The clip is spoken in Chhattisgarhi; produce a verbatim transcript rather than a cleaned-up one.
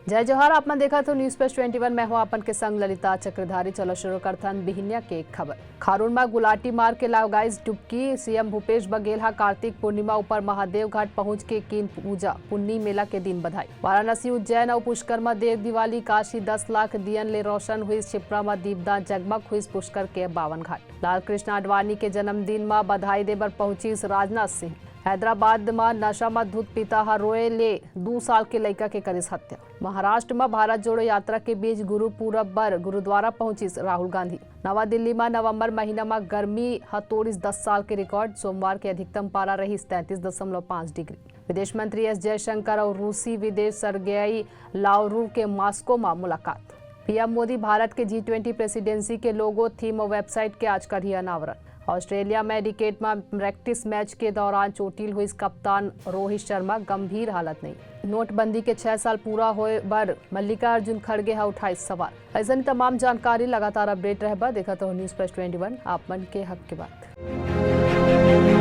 जय जोहार, आप मन देखत हो News Flash twenty one, मैं हूं आपन के संग ललिता चक्रधारी। चलो शुरू करथन बिहिनिया के खबर। खारून म गुलाटी मार के लगाइस डुबकी, सीएम भूपेश बघेल ह कार्तिक पूर्णिमा ऊपर महादेव घाट पहुंच के कीन पूजा, पुन्नी मेला के दिन बधाई। वाराणसी, उज्जैन अउ पुष्कर म देव दिवाली, काशी दस लाख दियन ले रोशन हुई, क्षिप्रा म दीपदान, जगमग हुई पुष्कर के बावन घाट। लाल कृष्ण आडवाणी के जन्मदिन म बधाई देबर पहुंचिस राजनाथ सिंह। हैदराबाद म नशा म धुत पिता ह रोए ले दू साल के लइका के करिस हत्या। महाराष्ट्र म भारत जोड़ो यात्रा के बीच गुरु पूरब बर गुरुद्वारा पहुंचिस राहुल गांधी। नवा दिल्ली म नवंबर महीना म गर्मी ह तोड़िस दस साल के रिकॉर्ड। सोमवार के अधिकतम पारा रहिस तैंतीस दशमलव पाँच डिग्री। विदेश मंत्री एस जयशंकर अउ रूसी विदेश सर्गेई लावरोव के मॉस्को म मुलाकात। पीएम मोदी भारत के जी ट्वेंटी प्रेसिडेंसी के लोगो, थीम अउ वेबसाइट के आज करही अनावरण। ऑस्ट्रेलिया म एडिलेड म प्रैक्टिस मैच के दौरान चोटिल हुई कप्तान रोहित शर्मा, गंभीर हालत नहीं। नोटबंदी के छह साल पूरा होए बर मल्लिकार्जुन खड़गे ह उठाइस सवाल। अइसन तमाम जानकारी लगातार अपडेट रहबा, देखत रहो News Flash twenty one, आप मन के हक के बात।